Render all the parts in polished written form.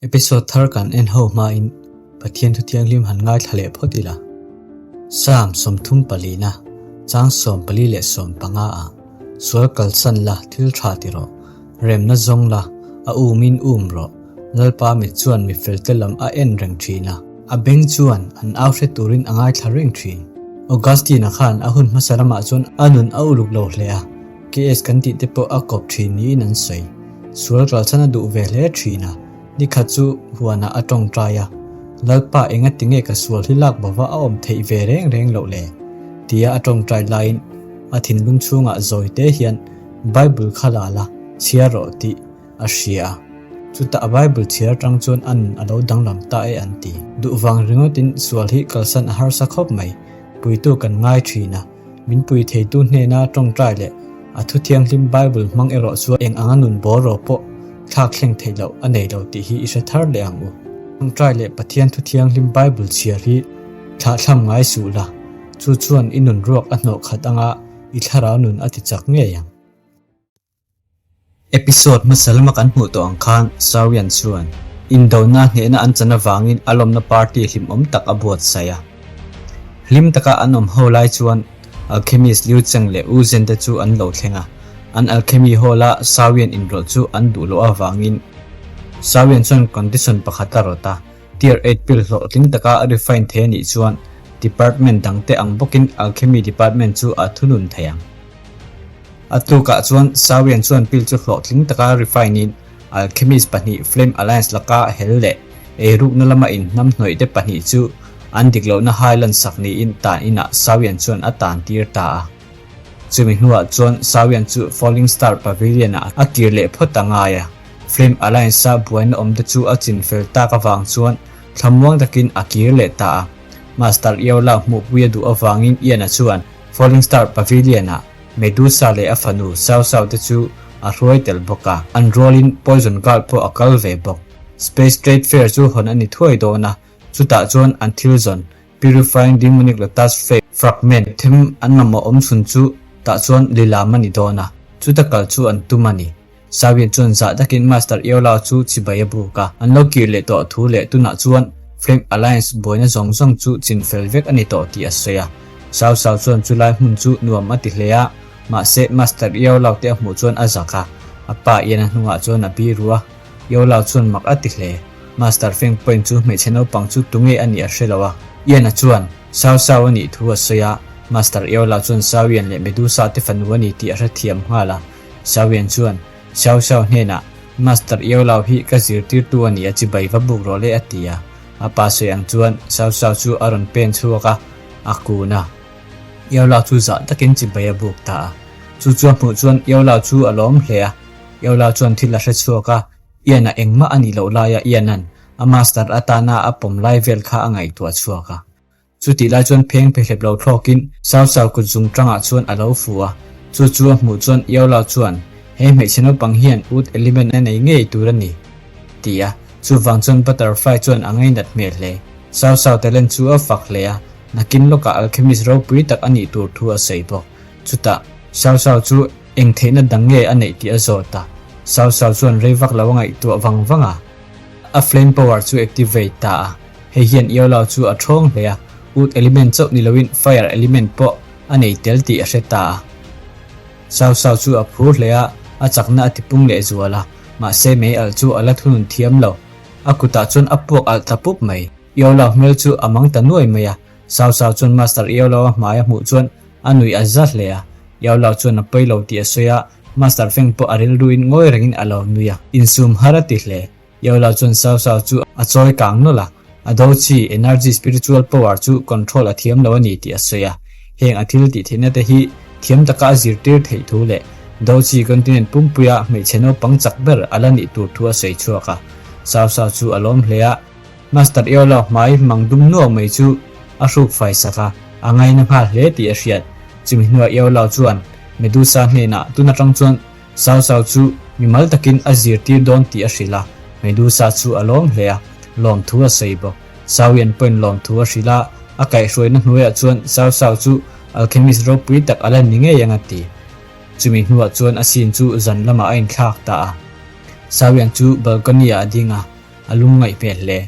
Episode thar kan en ho hmain Pathian thu thianghlim han ngaithla leh phawt ila. Psalm 34 na chang 14 leh 15 ah Sual kalsan la thil tha ti rawh, remna zawng la, a umin um rawh, Lalpa mit chuan mi felte lam a en reng thin a, a beng chuan an au hre turin a ngaithla reng thin. Augustine-a khan a hun hmasa ramah chuan a nun a uluk lo hle a, KS kan tih te pawh a kawp thin niin an sawi. Sual kalsan a duh ve hle thin a, nikhat chu huanah a tawngtai a, Lalpa enga tinge ka sual hi lak bova a awm theih ve reng reng loh le? tia a tawngtai laiin a thinlung chhungah zawi te hian Bible kha la la, chhiar rawh tih a hria a. Chutah a Bible chhiar atang chuan a nun a lo danglam ta e an ti. Duh vang ringawtin sual hi kalsan a harsa khawp mai, puitu kan ngai thin a. Min pui theitu hnena tawngtai leh a thu thianghlim Bible hmang erawh chuan eng anga nun bawr rawh pawh thlak thleng theih loh a nei lo tih hi i hre thar leh ang u. Tawngtai leh Pathian thu thianghlim Bible chhiar hi thlahthlam ngai suh la, chu chuan i nun ruak a hnawh khat anga i thlarau nun a ti chak ngei ang. Episode hmasa lama kan hmuh tawh ang khan Sawian chuan indona hnehna an chan avangin a lawmna party hlimawm tak a buatsaih a. Hlim taka an awm ho lai chuan Alchemist Liu Cheng leh U Zhen te chu an lo thleng a, an alchemy hall-a Sawian inrawlh chu an duh loh avangin Sawian chuan condition pakhat a rawt a, Tier eight pill hlawhtling taka a refine thei a nih chuan department dangte ang bawkin alchemy department chu a thunun thei ang. A tukah chuan Sawian chuan pill chu hlawhtling taka refine in alchemist pahnih Flame Alliance laka hel leh eirukna lama inhnam hnawih te pahnih chu an dik lohna hai lan sak niin tan inah Sawian chuan a tan tir ta a. Chumi hnuah chuan Sawian chu Falling Star Pavilion ah a kir leh phawt a ngai a, Flame Alliance a buaina awm te chu a chin fel tak avang chuan thlamuang takin a kir leh ta a. Master Iola hmuhpui a duh avangin Ian-a chuan Falling Star Pavilion-ah Medusa leh a fanu Sao Sao te chu a hruai tel bawk a, an rualin Poison Girl pawh a kal ve bawk. Space Trade Fair chu hawn a ni thuai dawn a, chutah chuan an thil zawn, Purifying Demonic Lotus Flame Fragment them an mamawh awm chhun chu tah chuan lilam a ni dawn a, chuta kal chu an tum a ni. Sawian chuan zah takin Master Eola chu chibai a buk a, an lo kir leh tawh thu leh tunah chuan Flame Alliance buaina zawng zawng chu chin fel vek a ni tawh tih a sawi a. Sao Sao chuan chulai hmun chu nuam a ti hle a, mahse Master Eola te a hmuh chuan a zak a, a pa Ian a hnungah chuan a biru a, Eola chuan mak a ti hle. Master Feng Point chu hmeichhe naupang chu tunge a nih a hre lo a, Ian-a chuan Sao Sao a nih thu a sawi a, Master Eola chuan Sao Ian leh Medusa te fanu a ni tih a hrethiam nghal a. Xiaoyan chuan Xiao Xiao hnenah, Master Yao Lao hi ka zirtirtu a ni a chibai va buk rawh le a ti a. A pa sawi ang chuan Xiao Xiao chu a rawn pen chhuak a, a kun a. Yao Lao chu zah takin chibai a buk ta a. Chu chu a hmuh chuan Yao Lao chu a lawm hle a. Yao Lao chuan thil a hre chhuak a, Ian-a engmah a nih loh laia Ian-a'n a master atana a pawm lai vel kha a ngaihtuah chhuak a. Chutih lai chuan pheng phehlep lo thlawkin Sau Sau kut zung tangah chuan a lo fu a, chu chu a hmuh chuan Iola chuan, He hmeichhe naupang hian ut element a nei ngei tur a ni, ti a, chuvang chuan Butterfly chuan a ngainat hmel hle. Sau Sau talent chu a fak hle a, nakin lawkah alchemist ropui tak a nih tur thu a sawi bawk. Chutah, Sau Sau chu eng theihna dang nge a neih tih a zawt a, Sau Sau chuan rei vak lo a ngaihtuah vang vang a. A flame power chu activate ta a, hei hian Iolao chu a thawng hle a, wood element chauh ni loin fire element pawh a nei tel tih a hre ta a. Sao Sao chu a phur hle a, a chakna a tipung leh zual a, mahse mei alh chu a la thunun thiam lo. A kutah chuan a puak alh ta pup mai. Iolao hmel chu a mang ta nuai mai a, Sao Sao chuan Master Iolao a hmai a hmuh chuan a nuih a za hle a, Iolao chuan a pawi lo tih a sawi a, Master Feng pawh a rilruin ngawi rengin a lo nui a, insum har a ti hle. Yola chuan Sao Sao chu a chawi kang nawlh a, a do chi, energy, spiritual power chu control a thiam lo a ni tih a sawi a. Heng a thil tih theihna te hi thiam taka a zirtir theih thu leh do chi continent pumpuia hmeichhe naupang chak ber a la nih tur thu a sawi chhuak a. Sao Sao chu a lawm hle a. Master Yola hmai mang dum nuau mai chu a hruk fai sak a, a ngaina nghal hle tih a hriat. Chumi hnuah Yola chuan Medusa hnenah tun atang chuan Sao Sao chu mimal takin a zirtir dawn tih a hrilh a, Medusa chu a lawm hle a, lawmthu a sawi bawk. Sao Yan pawhin lawmthu a hrilh a, a kaihhruaina hnuaiah chuan Sao Sao chu alchemist ropui tak a la ni ngei ang a ti. Chumi hnuah chuan a scene chu zan lamah a inthlak ta a. Sao Yan chu balcony ah a ding a. A lungngaih hmel hle.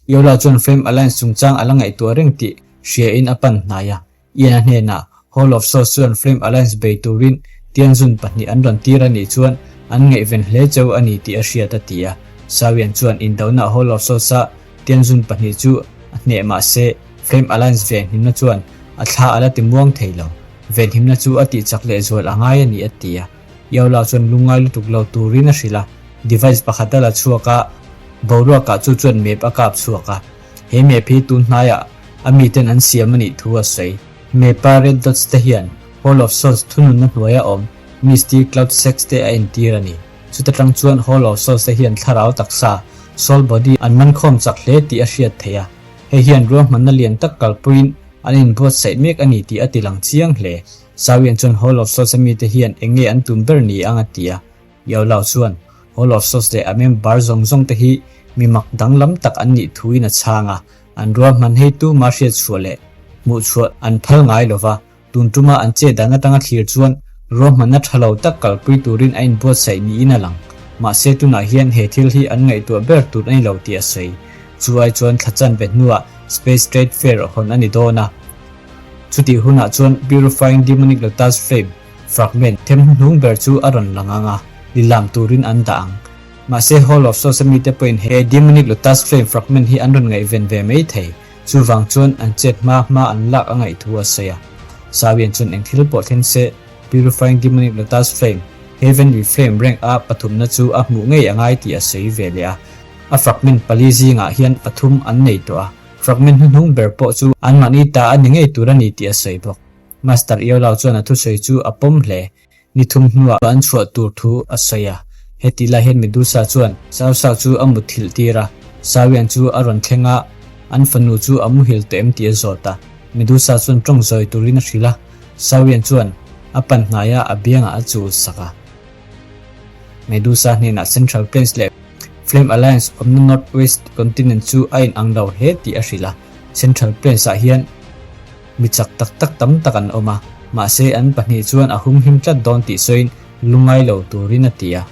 Yola chuan Flame Alliance chungchang a la ngaihtuah reng tih hriain a pan hnai a. Ian-a hnenah Hall of Souls chuan Flame Alliance bei turin Tianjun pahnih an rawn tir a nih chuan an ngaihven hle cheu a ni tih a hriat a ti a. Sawian chuan indona Hall of Souls-a Tianjun pahnih chu a hneh mah se Flame Alliance venhimna chuan a thla a la ti muang thei lo. Venhimna chu a tihchak lehzual a ngai a ni a ti a. Yola chuan lungngai lutuk lo turin a hrilh a, device pakhat a la chhuak a, boruakah chu chuan map a kap chhuak a. He map hi tun hnaiah a miten an siam a nih thu a sawi. Map-a red dots te hian Hall of Souls thununna hnuaia awm Misty Cloud Sex te a entir a ni. Chuta tang chuan Hall of Souls te hian thlarau taksa, soul body, an man khawm chak hle tih a hriat theih a. Hei hian ruahmanna lian tak kalpuiin an inbuatsaih mek a ni tih a tilang chiang hle. Sawian chuan Hall of Souls a mite hian eng nge an tum ber ni ang a ti a. Yao Lao chuan Hall of Souls leh a member zawng zawng te hi mi mak danglam tak an nih thuin a chhang a, an ruahman hei tuma hriatchhuah leh hmuhchhuah an phal ngai lo va, tun tuma an che dan atanga thlir chuan ruahmanna tha lo tak kalpui turin a inbuatsaih niin a lang. Mahse tunah hian he thil hi an ngaihtuah ber tur a ni lo tih a sawi. Chu ai chuan thla chanve hnuah Space Trade Fair hawn a ni dawn a. Chutih hunah chuan Purifying Demonic Lotus Flame fragment them hnuhnung ber chu a rawn lang ang a, lilam turin an dah ang. Mahse Hall of Souls a mite pawhin he Demonic Lotus Flame fragment hi an rawn ngaihven ve mai thei. Chuvang chuan an chet hma hma an lak a ngaih thu a sawi a. Sawian chuan eng thil pawh thleng se Purifying Demonic Lotus Flame, Heavenly Flame rank a pathumna chu a hmuh ngei a ngai tih a sawi ve leh a. A fragment pali zingah hian pathum an nei tawh a. Fragment hnuhnung ber pawh chu anmahni ta a ni ngei tur a ni tih a sawi bawk. Master Iolao chuan a thusawi chu a pawm hle. Ni thum hnuah an chhuah tur thu a sawi a. Heti lai hian Medusa chuan Sao Sao chu a mutthilh tir a. Sawian chu a rawn thleng a, an fanu chu a muhil tawh em tih a zawt a. Medusa chuan tawng zawi turin a hrilh a. Sawian chuan a pan hnaiah a biangah a chul sak a. Medusa hnenah Central Plains leh Flame Alliance awmna North West Continent chu a inang lo hle tih a hrilh a. Central Plains-ah hian mi chak tak tak tam tak an awm a, mahse an pahnih chuan a humhim tlat dawn tih sawiin lungngai lo turin a ti a.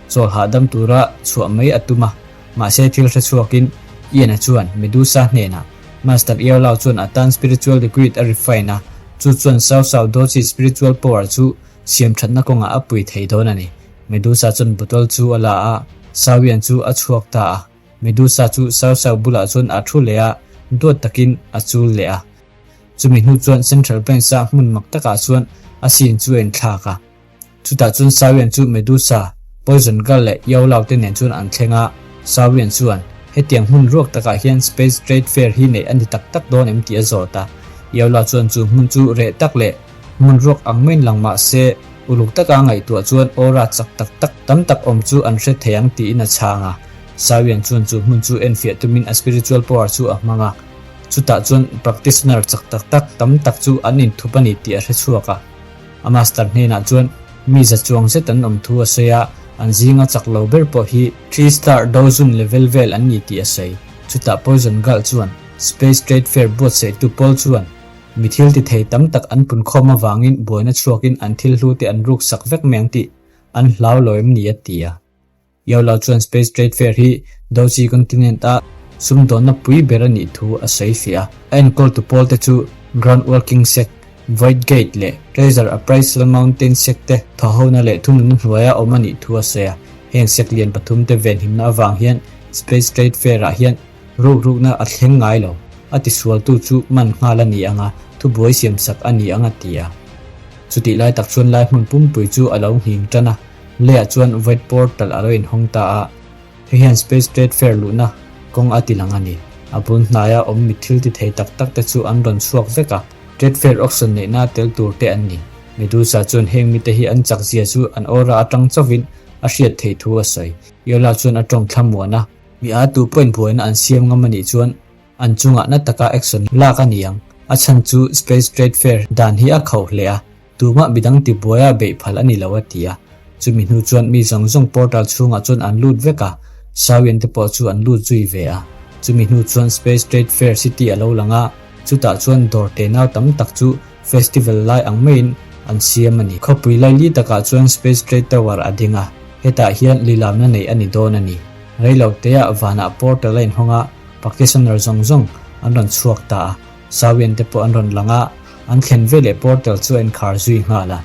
Chawl hahdam tura chhuah mai a tum a, mahse thil hre chhuakin Ian-a chuan Medusa hnenah Master Iolao chuan a tan spiritual liquid a refine a, chu chuan Sao Sao Dochi spiritual power chu Siam thatna kawngah a pui thei dawn a ni. Medusa chuan bottle chu a la a, Sawian chu a chhuak ta a. Medusa chu Sau Sau bulah chuan a thu leh a, duat takin a chul leh a. Chumi hnu chuan Central Plains-a hmun mak takah chuan a sin chu a inthlak a. Chutah chuan Sawian chu Medusa, Poison Girl leh Iolao te nen chuan an thleng a. Sawian chuan, Hetiang hmun ruak takah hian Space Trade Fair hi neih a ni tak tak dawn em tih a zawt a. Iolao chuan chu hmun chu reh tak leh Hmun ruak ang maiin lang mah se, uluk taka ngaihtuah chuan aura chak tak tak tam tak awm chu an hre thei ang tiin a chhang a. Sawian chuan chu hmun chu enfiah tumin a spiritual power chu a hmang a. Chutah chuan practitioner chak tak tak tam tak chu an inthup a ni tih a hre chhuak a. A master hnenah chuan mi za chuang zet an awm thu a sawi a, an zinga chak lo ber pawh hi three star dozun level vel an ni tih a sawi. Chutah Poison Girl chuan Space Trade Fair buatsaihtu pawl chuan Mi thil ti thei tam tak an punkhawm avangin buaina chhuakin an thil hlu te an ruk sak vek mai ang tih an hlau lo em ni a ti a. Yawla chuan Space Trade Fair hi Doji Continent a sumdawnna pui ber a nih thu a sawi fiah a. A enkawltu pawl te chu Ground Working Sect, Void Gate leh Treasure Appraisal Mountain Sect te thawhhona leh thununna hnuaia awm a nih thu a sawi a. Heng sect lian pathum te venhimna avang hian Space Trade Fair ah hian Ruk rukna a thleng ngai lo, a tisualtu chu man nghal a ni ang a, thubuai siamsak a ni ang a ti a. Chutih lai tak chuan lai hmun pumpui chu a lo nghing tan a, leiah chuan Void Portal a lo inhawng ta a. Hei hian Space Trade Fair luhna kawng a ti lang a ni. A bul hnaia awm mi thil ti thei tak tak te chu an rawn chhuak vek a, Trade Fair auction neihna tel tur te an ni. Medusa chuan heng mite hi an chak zia chu an aura atang chauhin a hriat theih thu a sawi. Yola chuan a tawng thlamuan a. Mi a tu pawhin buaina an siam ngam a nih chuan an chungah na taka action lak a ni ang. A chhan chu Space Trade Fair dan hi a khauh hle a, tumah midang tibuaia beih phal a ni lo a ti a. Chumi hnu chuan mi zawng zawng portal chhungah chuan an lut vek a, Shaoyan te pawh chu an lut zui ve a. Chumi hnu chuan Space Trade Fair City a lo lang a, chutah chuan dawr tenau tam tak chu festival lai ang maiin an siam a ni. Khawpui laili takah chuan Space Trade Tower a ding a, hetah hian lilamna neih a ni dawn a ni. Rei lo teah vanah portal a inhawng a, practitioner zawng zawng an rawn chhuak ta a. Sawian te pawh an rawn lang a, an thlen veleh portal chu a inkhar zui nghal a.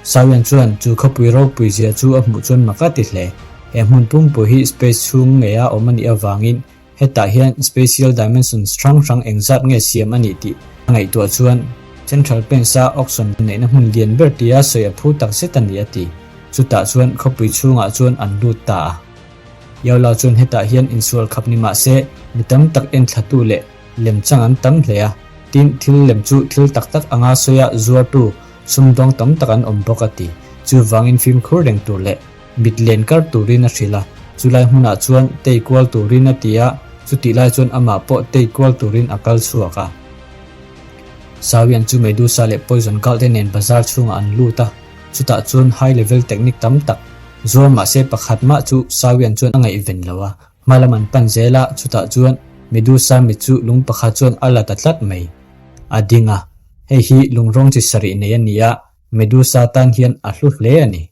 Sawian chuan chu khawpui ropui zia chu a hmuh chuan mak a ti hle. He hmun pumpui hi space chhung ngeia awm a nih avangin Hetah hian spatial dimensions hrang hrang engzat nge siam a nih tih a ngaihtuah chuan Central Plains-a auction neihna hmun lian ber tia sawi a phu tak zet a ni a ti. Chutah chuan khawpui chhungah chuan an lut ta a. Yaola chuan hetah hian insual khap ni mah se mi tam tak enthlatu leh lemchang an tam hle a, tin thil lem chu thil tak tak anga sawia zuartu sumdawng tam tak an awm bawk a ti. Chuvangin fimkhur reng tur leh Mit len kar turin a hrilh a, chulai hmunah chuan tei kual turin a ti a, chutih lai chuan amah pawh tei kual turin a kal chhuak a. Sawian chu Medusa leh Poison Cult te nen bazar chhungah an lut a, chutah chuan high level technique tam tak zuar mahse pakhat mah chu Sawian chuan a ngaihven lo a, hma lam an pan zel a, chutah chuan Medusa mit chu lung pakhat chuan a la ta tlat mai. A ding a, hei hi lung rawng chi sarih nei a ni a, Medusa tan hian a hlu hle a ni.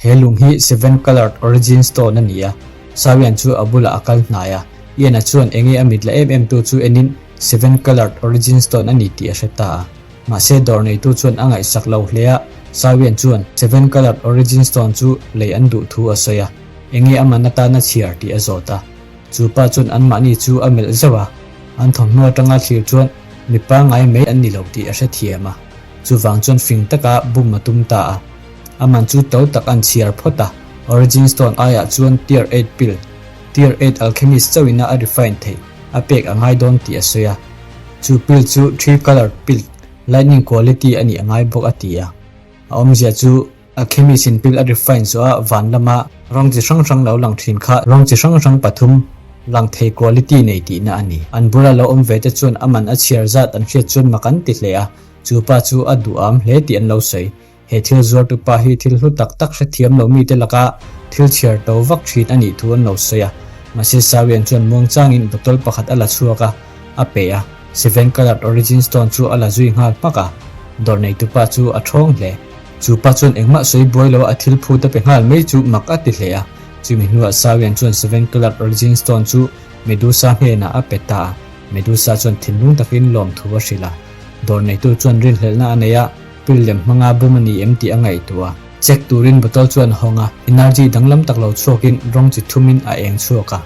He lung hi Seven Colored Origin Stone a ni a, Sawian chu a bulah a kal hnai a. Ian-a chuan enge a mit la em em tu chu enin Seven Colored Origin Stone a ni tih a hre ta a. Mahse dawr neitu chuan a ngaihsak lo hle a, Sawian chuan Seven Colored Origin Stone chu lei an duh thu a sawi a, enge a man atana chhiar tih a zawt a. Chu pa chuan anmahni chu a melh zauh a, an thawmhnaw atanga thlir chuan mi pangngai mai an ni lo tih a hrethiam a. Chuvang chuan fing taka bum a tum ta a. A man chu to tak an chhiar phawt a, Origin Stone aiah chuan Tier eight pill, Tier eight Alchemist chauhina a refine theih, a pek a ngai dawn tih a sawi a. Chu pill chu three colour pill, lightning quality a nih a ngai bawk a ti a. A awmzia chu Alchemist in pill a refine zawh a van lama rawng chi hrang hrang lo lang thin kha rawng chi hrang hrang pathum lang thei quality nei tihna a ni. An bula lo awm ve te chuan a man a chhiar zat an hriat chuan mak an ti hle a, chu pa chu a duham hle tih an lo sawi. He thil zuartu pa hi thil hlu tak tak hrethiam lo mite laka thil chhiar to vak thin a nih thu an lo sawi a. Mahse Sawian chuan muangchangin bottle pakhat a la chhuak a, a pe a. Seven Colored Origin Stone chu a la zui nghal hmak a. Dawr neitupa chu a thawng hle. Chu pa chuan engmah sawi buai lo a thil phut a pe nghal mai chu mak a ti hle a. Chumi hnuah Sawian chuan Seven Colored Origin Stone chu Medusa hnenah a pe ta a. Medusa chuan thinlung takin lawmthu a hrilh a. Dawr neitu chuan rinhlelhna a nei a. Pil lem hmanga bum a ni em tih a ngaihtuah a. Check turin bottle chuan a hawng a, energy danglam tak lo chhuakin rawng chi thumin a eng chhuak a.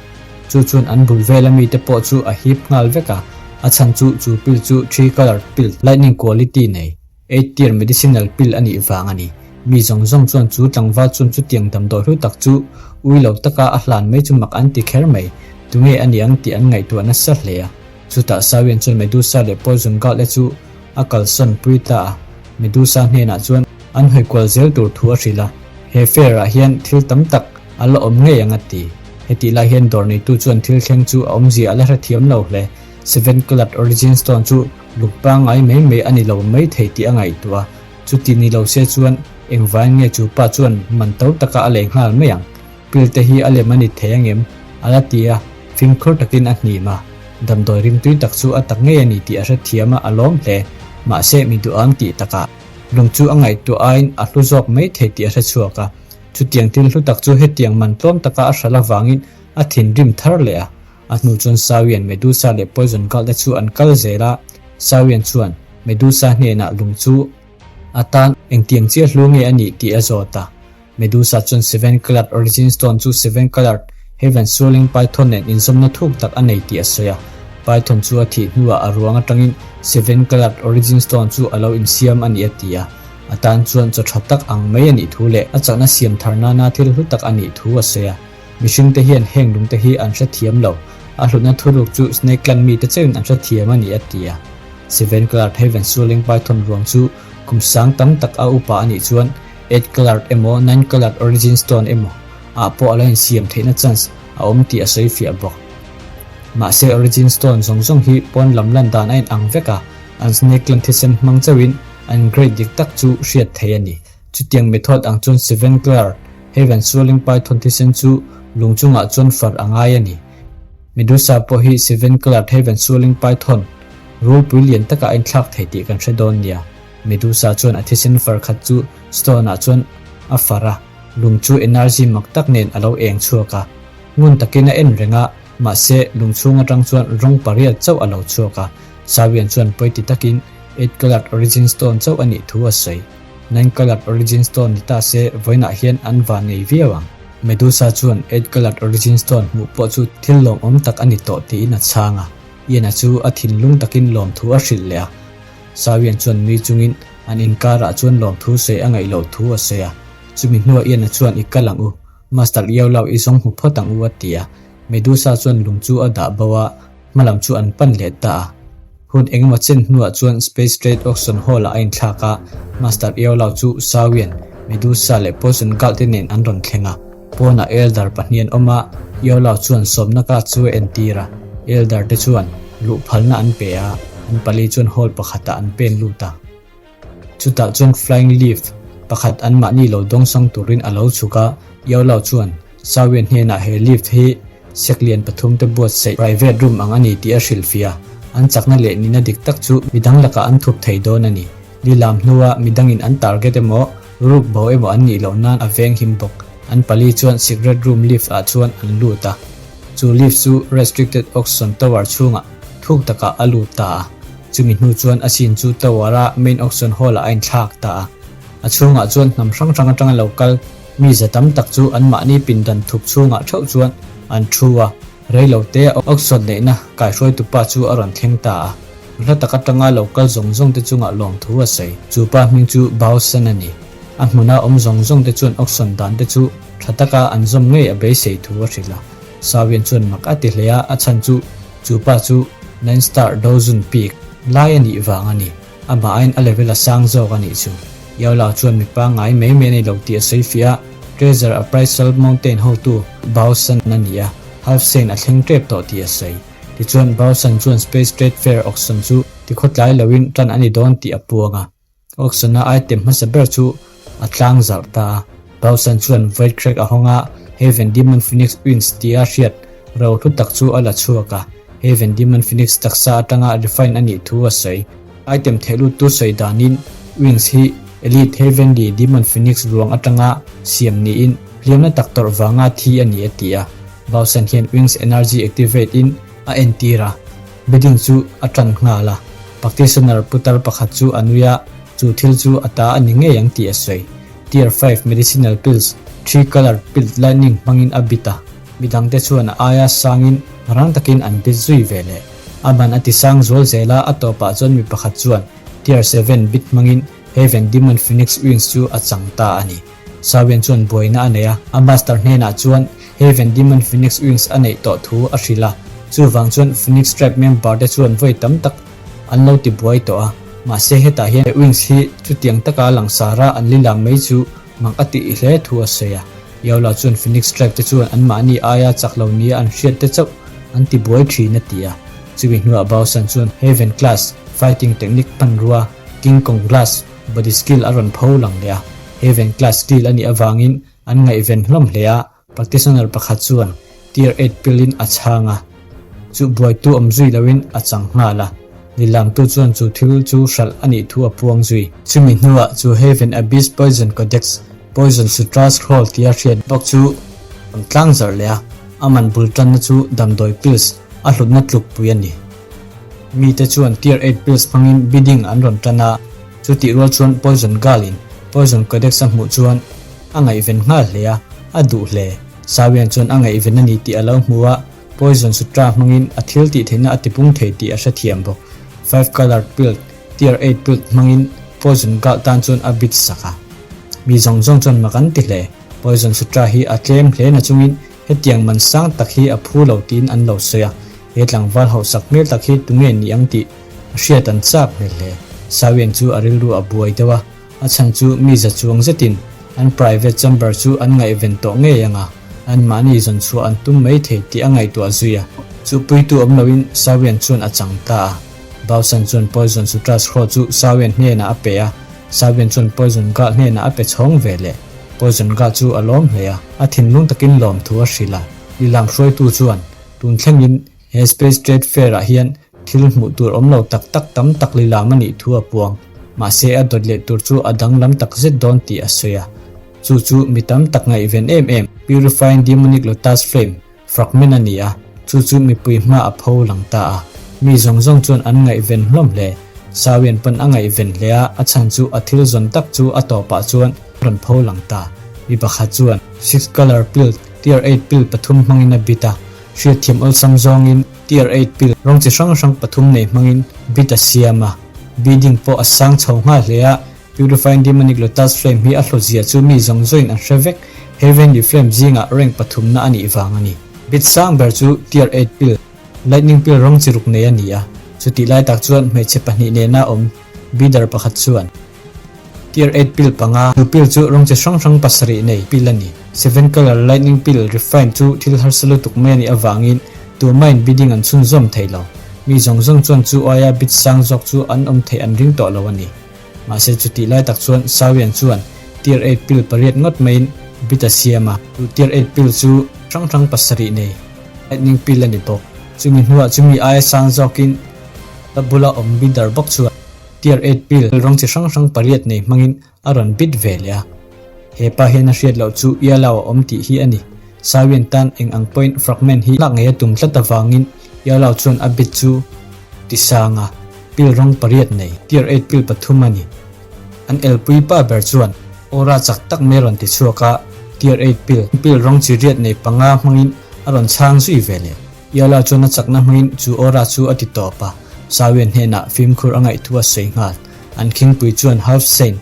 Chu chuan an bul vela mite pawh chu a hip nghal vek a, a chhan chu chu pil chu three colour pill lightning quality nei, eight tier medicinal pill a nih vang a ni. Mi zawng zawng chuan chu tlangval chuan chutiang damdawi hlu tak chu ui lo taka a hlan mai chu mak an ti kher mai, tunge a niang tih an ngaihtuah nasa hle a. Chutah Sawian chuan Medusa leh Poison Gauntlet chu a kalsawn pui ta a, Medusa hnenah chuan an hawi kual zel tur thu a hrilh a, he fair ah hian thil tam tak a la awm ngei ang a ti. Hetih lai hian dawr neitu chuan thil thleng chu a awmzia a la hrethiam lo hle. Seven Colored Origin Stone chu lung pangngai mai mai a ni lo mai thei tih a ngaihtuah a, chuti ni lo se chuan engvai nge chu pa chuan man to taka a lei nghal mai ang. Pil te hi a lem a ni thei angem? A la ti a, fimkhur takin a hnim a. Damdawi rimtui tak chu a tak ngei a ni tih a hrethiam a, a lawm hle. Mahse, mi duham tih takah lung chu a ngaihtuah aiin a hlu zawk mai thei tih a hrechhuak a. Chutiang thil hlu tak chu hetiang man tlawm taka a hral avangin a thinrim thar leh a. A hnu chuan Sawian Medusa leh Poison Galt te chu an kal zel a. Sawian chuan Medusa hnenah lung chu a tan engtiang chiah hlu nge a nih tih a zawt a. Medusa chuan Seven Colored Origin Stone chu Seven Colored Heaven Swirling Python nen inzawmna thuk tak a nei tih a sawi a. Python chu a thih hnuah a ruang atangin Seven Colored Origin Stone chu a lo insiam a ni a ti a. A tan chuan chaw tha tak ang mai a nih thu leh a chakna siam thar nana thil hlu tak a nih thu a sawi a. Mihringte hian heng lungte hi an hrethiam lo. A hlutna thuruk chu Snake Clan mite chauhin an hrethiam a ni a ti a. Seven Colored Heaven Swirling Python ruang chu kum sang tam tak a upa a nih chuan Eight colored emaw nine colored origin stone emaw ah pawh a lo insiam theihna chance a awm tih a sawi fiah bawk. Mahse origin stone zawng zawng hi pawn lam lan dan a in ang vek a, an snake clan thisen hmang chauhin an grade dik tak chu hriat theih a ni. Chutiang method ang chuan seven colored heaven swirling python thisen chu lung chungah chuan far a ngai a ni. Medusa pawh hi seven colored heaven swirling python rulpui lian takah a inthlak thei tih kan hre dawn nia. Medusa chuan a thisen far khat chu stone ah chuan a far a, lung chu energy mak tak nen a lo eng chhuak a. Ngun takin a en reng a, mahse lung chhung atang chuan rawng pariat chauh a lo chhuak a. Sawian chuan pawi ti takin Eight-colored origin stone chauh a nih thu a sawi. Nine-colored origin stone ni ta se vawiinah hian an van ngei viau ang. Medusa chuan Eight-colored origin stone hmuh pawh chu thil lawmawm tak a ni tawh tiin a chhang a. Ian-a chu a thinlung takin lawmthu a hrilh leh a. Sawian chuan nui chungin an inkarah chuan lawmthu sawi a ngaih loh thu a sawi a. Chumi hnuah Ian-a chuan i kal ang u, Master Iau Lau i zawng hmu phawt ang u a ti a. Medusa chuan lung chu a dah bo a, hmalam chu an pan leh ta a. Hun engemaw chen hnuah chuan Space Trade Auction Hall-ah a inthlak a, Master Iau Lau chu Sawian, Medusa leh Poison Girl te nen an rawn thleng a. Pawnah Elder pahnih an awm a, Iau Lau chuan sawmna card chu a entir a. Elder te chuan luh phalna an pe a, an pali chuan hall pakhatah an pen lut a. Chutah chuan flying leaf pakhat anmahni lo dawngsang turin a lo chhuk a, Yaulau chuan Sawian hnenah he lift hi seklian pathum te buatsaih private room ang a ni tih a hrilhfiah a, an chakna leh nihna dik tak chu midang lakah an thup thei dawn a ni. Lilam hnua midangin an target emaw, ruk bo emaw an nih loh nan a veng him bawk. An pali chuan secret room lift ah chuan an lut a, chu lift chu restricted auction tower chhungah thuk takah a lut ta a. Chumi hnu chuan a sin chu Tower-a main auction hall-ah a inthlak ta a. A chhungah chuan hnam hrang hrang atanga lo kal mi za tam tak chu anmahni pindan thup chhungah theuh chuan an thu a. Rei lo te auction neihna kaihruaitupa chu a rawn thleng ta a. Hla tak atanga lo kal zawng zawng te chungah lawmthu a sawi. Chu pa hming chu Bausen a ni. A hmuna awm zawng zawng te chuan auction dan te chu tha taka an zawm ngei a beisei thu a hrilh a. Sawian chuan mak a ti hle a, a chhan chu Chu pa chu Nine Star Dozun Peak lai a nih vang a ni. Amah aiin a level a sang zawk a nih chu. Yaola chuan mi pangngai mai mai a ni lo tih a sawi fiah a, Treasure Appraisal Mountain hotu Bao San a ni a, Half Saint a thleng tep tawh tih a sawi. Tichuan Bao San chuan Space Trade Fair auction chu tikhawtlai loin tan a ni dawn tih a puang a. Auction-a item hmasa ber chu a tlang zarh ta a. Dawson chuan Void Crack a hawng a, Heaven Demon Phoenix Wings tia hriat ro hlu tak chu a la chhuak a. Heaven Demon Phoenix taksa atanga refine a nih thu a sawi. Item thehluttu sawi danin Wings hi Elite Heavenly Demon Phoenix ruang atanga siam niin hliamna tak tawrh vanga thi a ni a ti a. Dawson hian Wings Energy activate in a entir a. Bidding chu a tan nghal a, practitioner putar pakhat chu a nui a, chu thil chu a ta a ni ngei ang tih a sawi. Tier five medicinal pills, three colour pill lightning hmangin a bit a, midangte chuan a aia sangin rang takin an bit zui ve leh. A ban a ti sang zual zel a, a tawpah chuan mi pakhat chuan tier seven bit hmangin Heaven Demon Phoenix Wings chu a chang ta a ni. Sawian chuan buaina a nei a, a master hnenah chuan Heaven Demon Phoenix Wings a neih tawh thu a hrilh a, chuvang chuan Phoenix Tribe member te chuan vawi tam tak an lo ti buai tawh a, mahse hetah hian Wings hi chutiang taka langsar a an lilam mai chu mak a tih hle thu a sawi a. Yaola chuan Phoenix Tribe te chuan anmahni aia chak lo nia an hriat te chauh an ti buai thin a ti a, chumi hnuah Baosan chuan Heaven Class Fighting Technique hmanrua King Kong Glass Body skill a rawn pho lang leh a, Heaven class skill a nih avangin an ngaihven hlawm hle a, practitioner pakhat chuan tier eight pill in a chhang a, chu buaitu awm zui loin a chang nghal a, nilamtu chuan chu thil chu hralh a nih thu a puang zui. Chumi hnuah chu Heaven Abyss Poison Codex, Poison Sutra Scroll tia hriat bawk chu an tlang zarh leh a, a man bul tanna chu damdawi pills a hlutna tlukpui a ni. Mite chuan tier eight pills hmangin bidding an rawn tan a, chutih rual chuan Poison Girl in Poison Codex a hmuh chuan a ngaihven nghal hle a, a duh hle. Sawian chuan a ngaihven a ni tih a lo hmu a, Poison Sutra hmangin a thil tih theihna a tipung thei tih a hrethiam bawk. Five Colored Pill, Tier eight Pill hmangin Poison Girl tan chuan a bid sak a. Mi zawng zawng chuan mak an ti hle. Poison Sutra hi a tlem hle na chungin hetiang man sang tak hi a phu lo tiin an lo sawi a. He tlangval hausak hmel tak hi tunge ni ang tih a hriat an chak hmel hle. Sawian chu a rilru a buai deuh a, a chhan chu mi za chuang zetin an private chamber chu an ngaihven tawh ngei ang a, anmahni zawn chhuah an tum mai thei tih a ngaihtuah zui a. Chu puitu awm loin Sawian chuan a chang ta a. Bausan chuan Poison Sutra Scroll chu Sawian hnenah a pe a, Sawian chuan Poison Girl hnenah a pe chhawng ve leh. Poison Girl chu a lawm hle a, a thinlung takin lawmthu a hrilh a. Lilam hruaitu chuan Tun thlengin he Space Trade Fair-ah hian thil hmuh tur awm lo tak tak tam tak lilam a nih thu a puang. Mahse a dawt leh tur chu a danglam tak zet dawn tih a sawi a. Chu chu mi tam tak ngaihven em em, Purifying Demonic Lotus Flame, Fragment a ni a, chu chu mipui hma a pho lang ta a. Mi zawng zawng chuan an ngaihven hlawm hle. Sawian pawn a ngaihven hle a, a chhan chu a thil zawn tak chu a tawpah chuan a rawn pho lang ta. Mi pakhat chuan Six Color Pill, Tier Eight Pill pathum hmangin a bit a, hriatthiam awlsam zawngin Tier Eight Pill rawng chi hrang hrang pathum nei hmangin bit a siam a. Bidding pawh a sang chho nghal hle a, Purifying Demonic Lotus Flame hi a hlawtzia chu mi zawng zawngin an hre vek, Heavenly Flame zingah rank pathumna a nih vang a ni. Bit sang ber chu Tier Eight Pill, Lightning Pill rawng chi ruk nei a ni a, chutih lai tak chuan hmeichhe pahnih nena awm bidder pakhat chuan Tier Eight Pill panga, chu pill chu rawng chi hrang hrang pasarih nei pill a ni. Seven Color Lightning Pill Refine chu thil harsa lutuk mai a nih avangin tumain bidding an chhunzawm thei lo. Mi zawng zawng chuan chu aia bid sang zawk chu an awm theih an ring tawh lo a ni. Mahse chutih lai tak chuan Sawian chuan Tier Eight Pill pariat ngawt maiin bit a siam a, chu Tier Eight Pill chu hrang hrang pasarih nei Lightning Pill a ni bawk. Chumi hnuah chumi aia sang zawkin a bula awm bidder bawk chuan Tier Eight Pill rawng chi hrang hrang pariat nei hmangin a rawn bit ve leh a. He pa hian a hriat loh chu Ialao a awm tih hi a ni. Sawian tan eng ang pawhin fragment hi lak ngei a tum tlat avangin Ialao chuan a bit chu ti sang a, pill rawng pariat nei, tier eight pill pathum a ni. An elpui pa ber chuan aura chak tak mai a rawn ti chhuak a, tier eight pill, pill rawng chi riat nei panga hmangin a rawn chhang zui ve leh. Ialao chuan a chakna hmangin chu aura chu a ti tawp a, Sawian hnenah fimkhur a ngaih thu a sawi nghal. An khingpui chuan half saint,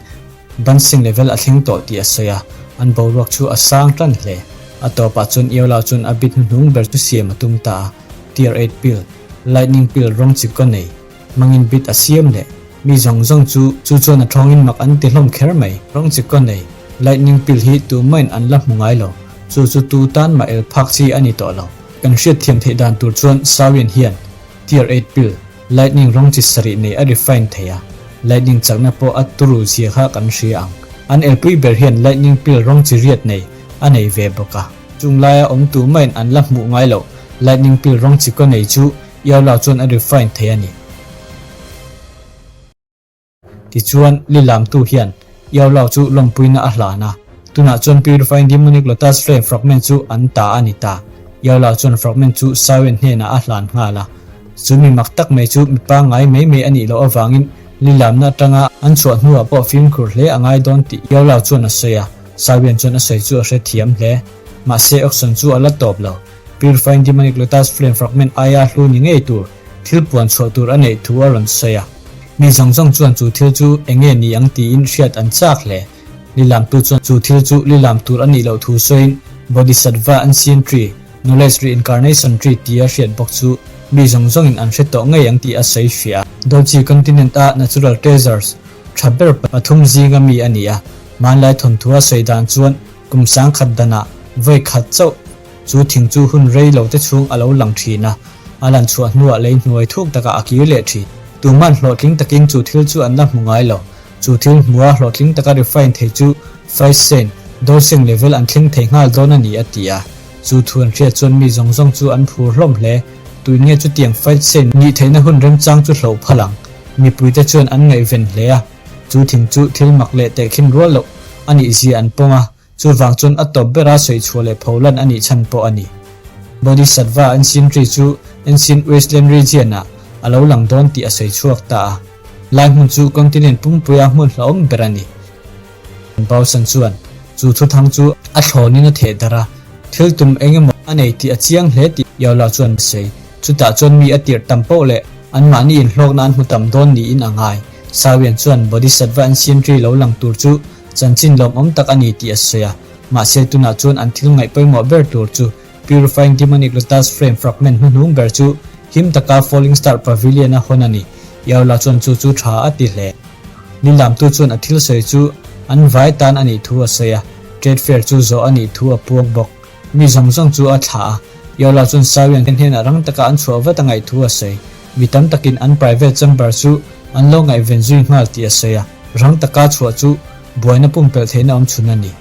Bansing level a thleng tawh tih a sawi a, an boruak chu a sang tan hle. A tawpah chuan Iola chuan a bit hnuhnung ber chu siam a tum ta a, Tier eight pill, Lightning pill rawng chi kaw nei, hmangin bit a siam leh. Mi zawng zawng chu chu chuan a thawngin mak an ti hlawm kher mai. Rawng chi kaw nei, Lightning pill hi tumahin an la hmu ngai lo. Chu chu tu tan mah el phak chi a ni tawh lo. Kan hriatthiam theih dan tur chuan Sawian hian Tier eight pill, Lightning rawng chi sarih nei a refine thei a, lightning chakna pawh a turu zia kha kan hria ang. An elpui ber hian lightning pill rawng chi riat nei a nei ve bawk a. Chung laia awm tu maiin an la hmuh ngai loh lightning pill rawng chi kaw nei chu Iaulau chuan a refine thei a ni. Tichuan, lilamtu hian Iaulau chu lawmpuina a hlan a. Tunah chuan Purifying Demonic Lotus Flame Fragment chu an ta a ni ta. Iaulau chuan fragment chu Sawen hnenah a hlan nghal a. Chu mi mak tak mai chu mi pangngai mai mai a nih loh avangin lilamna atanga an chhuah hnuah pawh fimkhur hle a ngai dawn tih Iaulau chuan a sawi a. Sawen chuan a sawi chu a hrethiam hle. Mahse, auction chu a la tawp lo. Purifying Demonic Lotus Flame Fragment aia hlu ni ngei tur thil puan chhuah tur a neih thu a rawn sawi a. Mi zawng zawng chuan chu thil chu eng nge ni ang tiin hriat an chak hle. Lilamtu chuan chu thil chu lilam tur a nih loh thu sawiin Bodhisattva Ancient Tree, Knowledge Reincarnation Tree tia hriat bawk chu mi zawng zawngin an hre tawh ngei ang tih a sawi fiah a. Dolce Continent-a Natural Treasures tha ber pathum zinga mi a ni a. Hmanlai thawnthu a sawi dan chuan kum sangkhat danah vawi khat chauh Chu thing chu hun rei lo te chhung a lo lang thin a, a lan chhuah hnuah lei hnuai thuk takah a kir leh thin. Tuman hlawhtling takin chu thil chu an la hmu ngai lo. Chu thil hmua hlawhtling taka refine thei chu Faisen, Dosing level an thleng thei nghal dawn a ni a ti a. Chu thu an hriat chuan mi zawng zawng chu an phur hlawm hle. Tuin nge chutiang Faisen nih theihna hun remchang chu hloh phal ang? Mipuite chuan an ngaihven hle a. Chu thing chu thil mak leh tehkhin rual loh a nih zia an pawng a. Chuvang chuan a tawp bera sawi chhuah leh pholan a nih chhan pawh a ni. Bodhisattva Ancient Tree chu Ancient Wasteland Region-ah a lo lang dawn tih a sawi chhuak ta a. Lai hmun chu continent pumpuia hmun hlauhawm ber a ni. Bausan chuan chu thuthang chu a thlawnin a theh darh a, thil tum eng emaw a nei tih a chiang hle tih Yaola chuan a sawi. Chutah chuan mi a tirh tam poh leh anmahni inhlawkna an hmu tam dawn niin a ngai. Sawian chuan Bodhisattva Ancient Tree lo lang tur chu Chanchin lawmawm tak a ni tih a sawi a, mahse tunah chuan an thil ngaih pawimawh ber tur chu Purifying Demonic Lotus Frame Fragment hnuhnung ber chu him taka Falling Star Pavilion a hawn a ni. Yaola chuan chu chu tha a ti hle. Lilamtu chuan a thil sawi chu an vai tan a nih thu a sawi a, Trade Fair chu zawh a nih thu a puang bawk. Mi zawng zawng chu a thlah a, Yaola chuan Sawian hnenah rang taka an chhuah vat a ngaih thu a sawi. Mi tam takin an private chamber chu an lo ngaihven zui nghal tih a sawi a, rang taka chhuah chu buaina pumpelh theihna awm chhun a ni.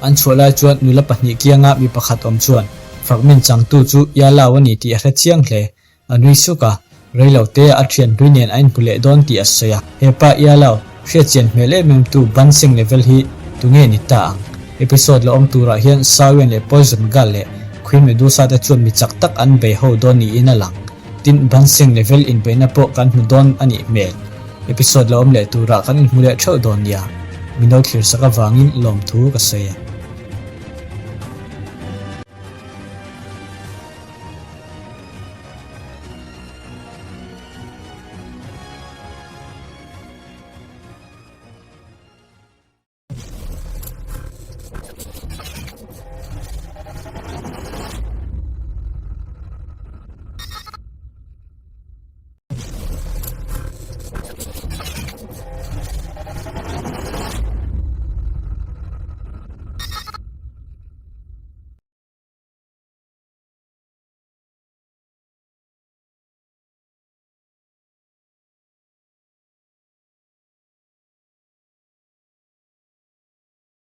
An chhuah lai chuan nula pahnih kianga mi pakhat awm chuan fragment changtu chu Yalau a ni tih a hre chiang hle. A nui suk a, reilo te a thian hlui nen a inhmu leh dawn tih a sawi a. Hepa Yalau hriatchian hmel em em tu Bansing level hi tunge ni ta ang? Episode la awm turah hian Sawian leh Poison Girl leh. Queen Medusa te chuan mi chak tak an bei ho dawn niin a lang. Tin, Banseng level inbeihna pawh kan hmu dawn a nih hmel. Episode la awm leh turah kan inhmu leh theuh dawn nia. Mino thlir sak avangin lawmthu ka sawi e.